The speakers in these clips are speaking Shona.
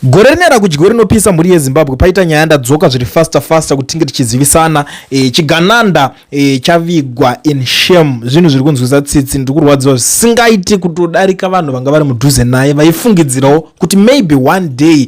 Gore rine rakudyiwe rinopisa mhuri yeZimbabwe. Paita nyaya, ndadzoka zviri faster faster kuti tinge tichizivisana. Chigananda chavigwa in shame. Zvinhu zviri kunzwisa tsitsi, ndiri kurwadziwa zvisingaiti kutodarika vanhu vanga vari mudhuze naye, vaifungidzirawo kuti maybe one day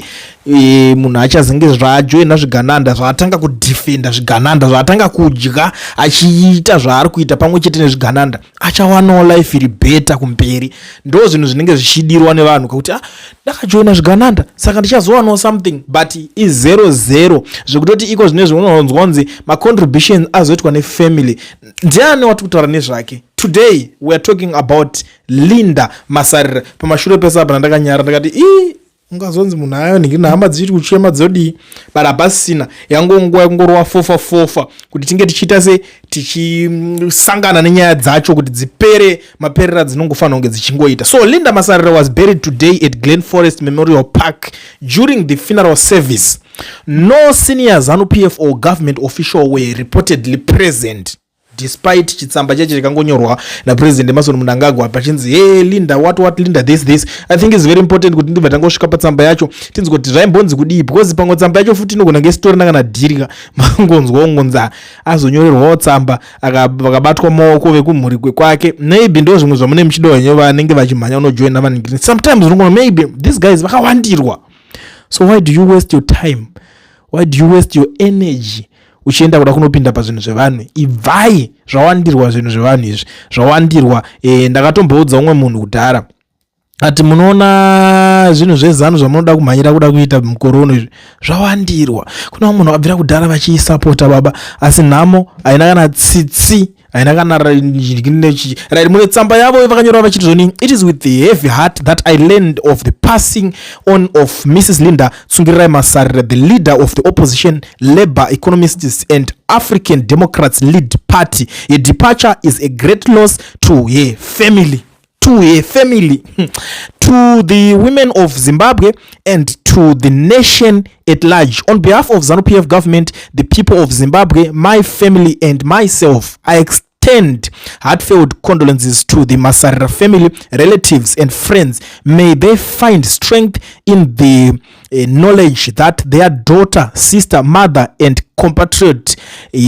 munhu achazenge zvaajoina zvigananda, zvaatanga kudefenda zvigananda, zvaatanga kudya achiita zvaari kuita pamwe chete nezvigananda, achawanawo life iri better kumberi. Ndo zvinhu zvinenge zvichidirwa nevanhu kakuti, "Ah, ndakajoina zvigananda, saka ndichazowanawo something," but izero zero. Zvekutoti iko zvinezvi unonzwa kunzi macontributions azoitwa nefamily. Ndiani wati kutaura nezvake? Today we are talking about Linda Masarira. Pamashure pese apa ndakanyara, ndakati, "Ii, ungazonzi munhu ayo nhingi, hama dzichiri kuchema dzodii?" But hapasisina, yangonguva yakungorova fofa fofa kuti tinge tichiita se tichisangana nenyaya dzacho kuti dzipere maperera dzinongofanira kunge dzichingoita. So Linda Masarira was buried today at Glen Forest Memorial Park. During the funeral service, no senior ZANU PF or government official were reportedly present, despite chitsamba chacho chakangonyorwa naPresident Emmerson Mnangagwa pachinzi, "Hey, Linda, what what, Linda this this." I think is very important kuti ndibva tangosvika patsamba yacho, tinzwe kuti zvaimbonzi kudii, because pamwe tsamba yacho futi inogona kunge isitorina kana dhirika. Mangonzwa ungonzi azonyorerwawo tsamba, vakabatwa maoko vekumhuri kwake. Maybe ndo zvimwe zvamune muchido henyu, vanenge vachimhanya unojoina vanhu. Sometimes unogona, maybe these guys vakawandirwa. So why do you waste your time? Why do you waste your energy uchienda kuda kunopinda pazvinhu zvevanhu? Ibvai, zvawandirwa zvinhu zvevanhu izvi, zvawandirwa. Ndakatomboudza umwe munhu kudhara ati, "Munoona zvinhu zveZANU zvamunoda kumhanyira kuda kuita mukore uno izvi, zvawandirwa." Kuna vamwe munhu vabvira kudhara vachiisapota baba, asi nhamo haina kana tsitsi, haina kana right. Mune tsamba yavo vakanyora vachiti zvoni, "It is with the heavy heart that I learned of the passing on of Mrs Linda Tsungirirai Masarira, the leader of the opposition Labour Economists and African Democrats, LEAD party. Her departure is a great loss to her family, to her family, to the women of Zimbabwe and to the nation at large. On behalf of ZANU-PF government, the people of Zimbabwe, my family and myself, I extend heartfelt condolences to the Masarira family, relatives and friends. May they find strength in the knowledge that their daughter, sister, mother and compatriot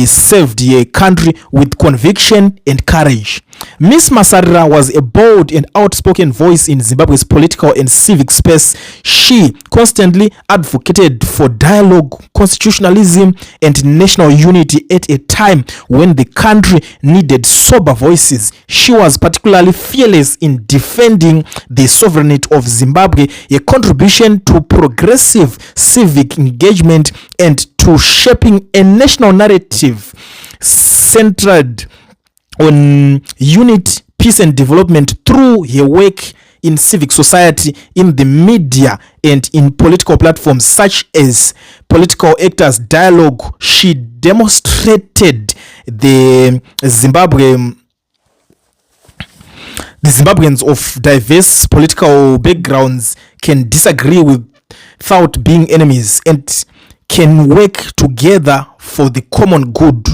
served a country with conviction and courage. Miss Masarira was a bold and outspoken voice in Zimbabwe's political and civic space. She constantly advocated for dialogue, constitutionalism and national unity at a time when the country needed sober voices. She was particularly fearless in defending the sovereignty of Zimbabwe. A contribution to progressive civic engagement and to shaping a national narrative centered on unity, peace and development. Through her work in civic society, in the media and in political platforms such as Political Actors Dialogue, she demonstrated the Zimbabweans of diverse political backgrounds can disagree without being enemies and can work together for the common good.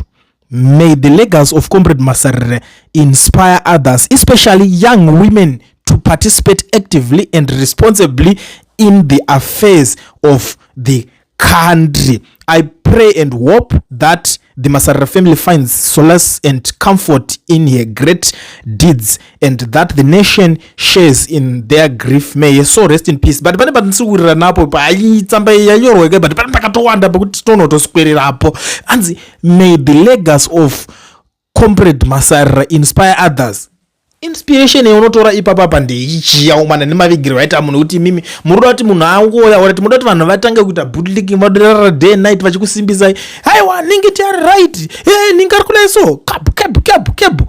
May the legacy of Comrade Masarira inspire others, especially young women, to participate actively and responsibly in the affairs of the country. I pray and hope that the Masarira family finds solace and comfort in her great deeds and that the nation shares in their grief. May her soul rest in peace." But pane patinosukurira napo paitsamba yanyorwa ika, but pane pakatowanda pekuti tonotoswererapo. Anzi, "May the legacy of Comrade Masarira inspire others." Inspiration yaunotora ipapapa ndeichiya umana nemavigiro aita munhu, kuti imimi munoda kuti munhu angoya orati munoda kuti vanhu vatange kuita bootlicking, vadorara day and night vachikusimbisai, "Haiwa, ningi tiari right, e ningi ari kudai." So cab cab cab cab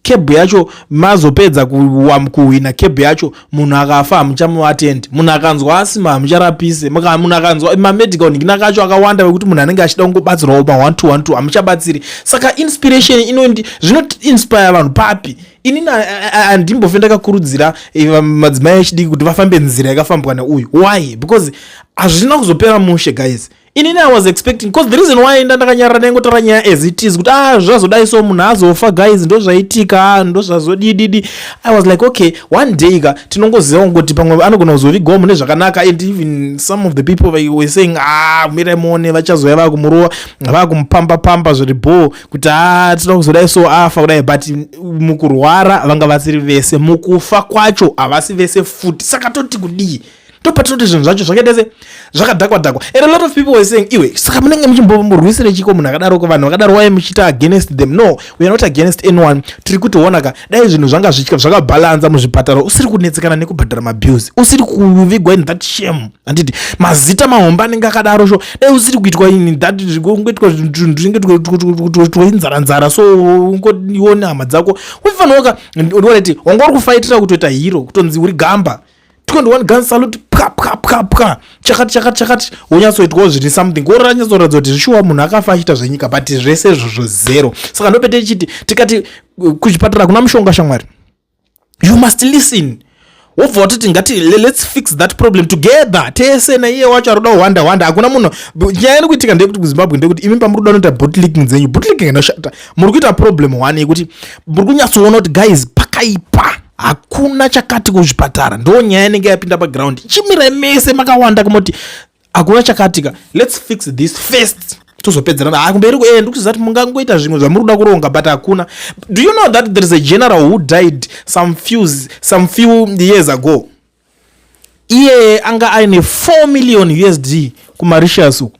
cab yacho mazopedza kuhwina cab yacho, munhu akafa hamuchamuatendi, munhu akanzwa asima hamucharapise, munhu akanzwa mamedical ningina kacho akawanda vekuti munhu anenge achida kungobatsirwawo pa 1 2 1 2 hamuchabatsiri. Saka inspiration inondi zvinoinspire vanhu papi? Inini handimbofe ndakakurudzira madzimai echidiki kuti vafambe nzira yakafambwa neuyu. Why? Because hazvina kuzopera mushe, guys. Inini I was expecting, because the reason why nda ndakanyarara, ndaingotaura nyaya as it is, kuti ah, zvazodai, so munhu azofa guys, ndo zvaitika, ah, ndo zvazodididi. I was like, okay, one day ka tinongoziva kungoti pamwe anogona kuzovigwawo mune zvakanaka. And even some of the people were saying, ah, mirai muone, vachazoya vakumurova, vakumupamba pamba zviri bho, kuti a tinoda kuzodai, so afa kudai. But mukurwara vanga vasiri vese, mukufa kwacho havasi vese futi. Saka toti kudii? Ndopatinoti zvinhu zvacho zvakaita se zvakadhakwa dhakwa. And a lot of people were saying, iwe, saka munenge muchimbomurwisire chiko munhu akadaroko? Vanhu vakadaro, wai muchiita against them? No, we are not against anyone. Tiri kutiona ka, dai zvinhu zvanga zvakabhalanza muzvipatara, usiri kunetsekana nekubhadhara mabills, usiri kuvigwa in that shame, handiti? Mazita mahombe anenge akadaro, so dai usiri kuitwa in that, kungoitwa zvinenge tweinzara-nzara, so ungoione hama dzako uifanirwa ka. Wanga uri kufaitira kutoita hero, kutonzi uri gamba, 21 gun salute, pwa pwa pwa pwa, chakati chakati chakati, wonyatsoitwawo zviri something, woranyatsoratidza kuti zvishuwa munhu akafa achiita zvenyika. But zvese izvozvo zero. Saka ndopete ichiti tikati kuchipatara kuna mushonga, shamwari, you must listen. Wobva watoti ngati let's fix that problem together, tese naiye wacho ari kuda kuhwanda hwanda. Hakuna munhu. Nyaya iri kuitika ndeyekuti kuZimbabwe ndeyekuti imi pamuri kuda kunoita bootlicking dzenyu, bootlicking inoshata, muri kuita problem one yekuti muri kunyatsoona kuti guys, pakaipa, hakuna chakati kuzvipatara. Ndo nyaya inenge yapinda paground. Chimirai mese makawanda kumoti hakuna chakatika, let's fix this first, tozopedzerana. Ha, kumberi ndikuziva kuti mungangoita zvimwe zvamuri kuda kuronga, but hakuna. Do you know that there is a general who died some few years ago? Iye anga aine 4 million USD kuMauritius uku,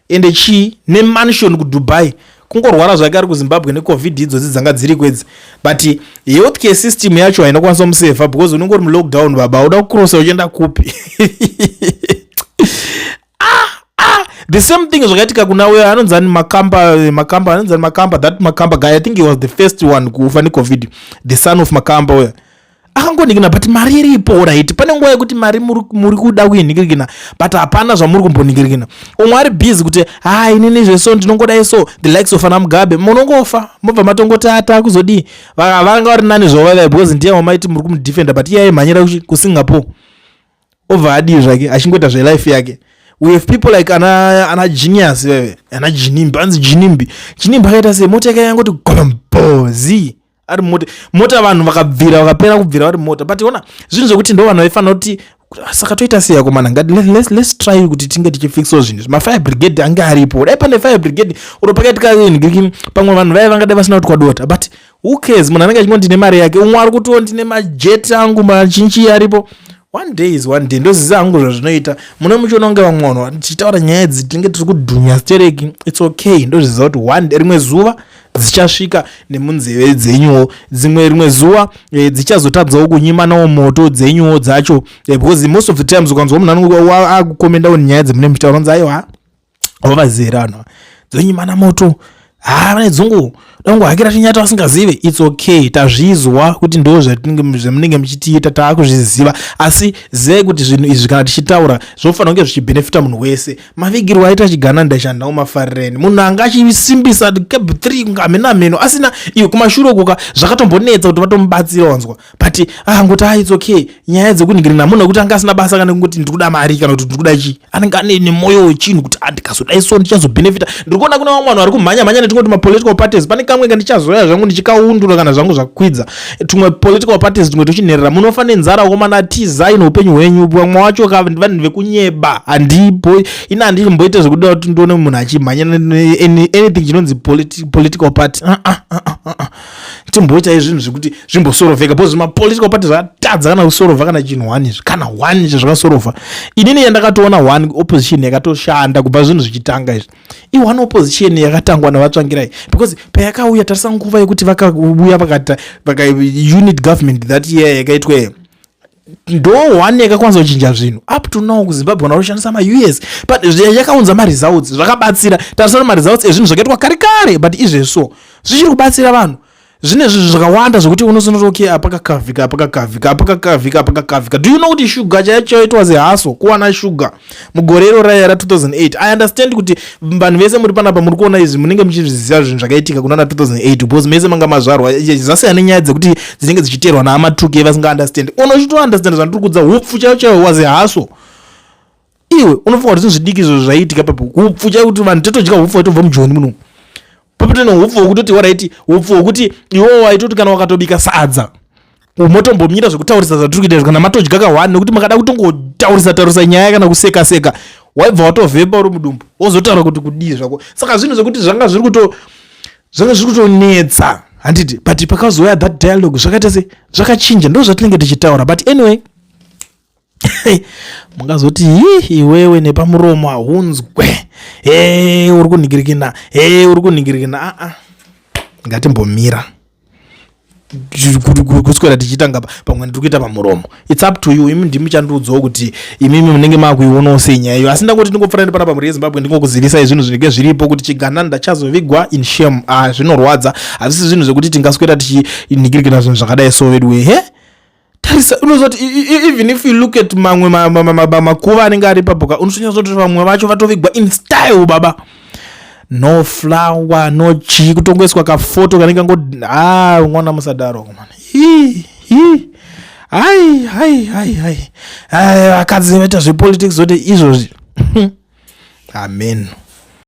ende chii, nemansion kuDubai. Kungorwara zvake ari kuZimbabwe neCovid idzodzi dzanga dziri kwedzi, but healthcare system yacho haina kukwanisa musevha, because unenge uri mulockdown, baba, uda kucrossa uchienda kupi? Ah, ah, the same thing zvakaitika kuna uyo anonzi ani, Makamba, Makamba, anonzi ani, Makamba, that Makamba guy. I think he was the first one kufa neCovid, the son of Makamba uyo akangonhikina. But mari iripo, right? Pane nguva yekuti mari muri kuda kuinhikirikina, but hapana zvamuri kumbonhikirikina. Umwe ari busy kuti ha, inini zveso ndinongodai, so the likes of ana Mugabe, munongofa mobva matongoti ata kuzodii. Vanga vari nani zvavo vaivai, because ndiye wamaiti muri kumudefenda, but iye aimhanyira kuSingapore, obva adii zvake, achingoita zvelife yake. We have people like ana Genius veve, ana Ginimbi, anzi Ginimbi. Ginimbi akaita sei? Mota yake yangoti gombozi ari mota, mota, vanhu vakabvira, vakapera kubvira vari mota. But ona zvinhu zvekuti ndo vanhu vaifanira kuti saka toita sei akomana? Ngati let's try kuti tinge tichifixiwo zvinhu. Mafire brigade ange aripo, dai pane fire brigade uro pakaitika nhingiriki, pamwe vanhu vaiva vangadai vasina kuti kwadota. But who cares? Munhu anenge achingoti ndine mari yake, umwe ari kutiwo ndine majet angu machinchi aripo. One day is one day. Ndoziva hangu zvazvinoita. Mune muchiona kunge vamwe vanhu tichitaura nyaya idzi tinenge tiri kudhunya stereki. It's okay. Ndozviziva kuti one day, rimwe zuva dzichasvika nemunzeve dzenyuwo dzimwe. Rimwe zuva dzichazotadzawo kunyimanawo moto dzenyuwo dzacho, because most of the times ukanzwa munhu anenge akukomendawo nyaya dzemune muchitaura, unzi aiwa, wavazera vanhu dzonyimana moto, ha, vane dzungu, dangohakira chinyata vasingazive. It's okay, tazvizwa kuti ndo zvamunenge muchitiita, taakuzviziva. Asi zivai kuti zvinhu izvi kana tichitaura zvinofanira kunge zvichibhenefita munhu wese. Mavigirwo aita chigananda chandau mafarireni, munhu anga achisimbisa CAB 3 kunge hameno hameno asina iwe kumashure ukuka, zvakatombonetsa kuti vatomubatsira, wanzwa? But angoti ah, it's okay. Nyaya dzekuningirina munhu wekuti anga asina basa, kana kungoti ndiri kuda mari kana kuti ndiri kuda chii, anenge ane nemwoyo wechinhu kuti ah, ndikazodai so ndichazobhenefita. Ndiri kuona kuna vamwe vanhu vari kumhanya mhanya netingoti mapolitical parties. Pane kamwe kandichazoya zvangu ndichikaundura kana zvangu zvakwidza tumwe political parties tumwe tuchinherera. Munofa nenzara komana, tizai neupenyu hwenyu. Vamwe wacho vanhu vekunyeba. Handipo ina, handimboite zvekuda kuti ndione munhu achimhanya anything chinonzi political party. Ah, ah, ah, ah, ah. Timboitai zvinhu zvekuti zvimbosorovheka, because mapolitical party zvakatadza kana kusorovha kana chinhu one izvi, kana one izvi zvakasorovha. Inini yandakatoona one opposition yakatoshanda kubva zvinhu zvichitanga izvi, ione opposition yakatangwa navaTsvangirai, because payakauya, tarisa nguva yekuti vakauya vakata vaka unit government that year yakaitwa iyo, ndo one yakakwanisa kuchinja zvinhu. Up to now kuZimbabwe vana kushandisa maUS, but yakaunza maresults, zvakabatsira. Tarisana maresults ezvinhu zvakaitwa kare kare, but izvezvo zvichiri kubatsira vanhu. Zvine zvinhu zvakawanda zvokuti unosonoti okay, apakakavhika, apakakavhika, apakakavhika, apakakavhika. Do you know kuti shuga chaicho chaitwa zehaso kuwana shuga mugore iro raya ra2008? I understand kuti vanhu vese muri panapa muri kuona izvi munenge muchizviziva zvinhu zvakaitika kunana 2008, because mese manga mazvarwa. Zvasiyana nenyaya dzekuti dzinenge dzichiteerwa naamatuke vasingaunderstand. Unochitounderstand zvandiri kudza? Hupfu chaicho chaiwo wazehaso. Iwe unofunga kuti zvinhu zvidiki izvo zvaiitika papo upfu chai kuti vanhu totodya upfu waitobva mujoni muno papo tine upfu hwekutoti waraiti upfu hwekuti iwowo waitoti kana wakatobika sadza motombomira zvekutaurisa zvatiri kuita izvi kana matodya kahwani nekuti makada kutongotaurisa taurisa nyaya kana kuseka seka waibva watovhemba uri mudumbu wozotaura kuti kudii zvako. Saka zvinhu zvekuti zvanga zviri kuto zvanga zviri kutonetsa handiti, but pakazouya that dialogue zvakaita se zvakachinja. Ndo zvatinenge tichitaura, but anyway mungazoti hi iwewe nepamuromo haunzwe, he uri kunhingirikina, he uri kunhingirikina. Aa, ngatimbomira kuswera tichiita pamwe ndiri kuita pamuromo. It's up to you. Imi ndimi chandiudzawo kuti imimi munenge makuionawo sei nyaya iyo, asi ndangoti ndingopfuura nepana pamhuri yeZimbabwe ndingokuzivisai zvinhu zvinenge zviripo kuti chigananda chazovigwa in shame. Ah, zvinorwadza. Hazvisi zvinhu zvekuti tingaswera tichinhingirikina zvinhu zvakadai so vedu he. Tarisa, unozoti even if you look at mamwe makuva anenge ari ipapo, unotonyatsa vamwe vacho vatovigwa in style baba, no flower, no chii, kutongoiswa kafoto kanenge kango. Ah, mwana, musadaro man. Hi hi, hai hai hai hai hai, vakadzi vaita zvepolitics zote izvozvi. Amen.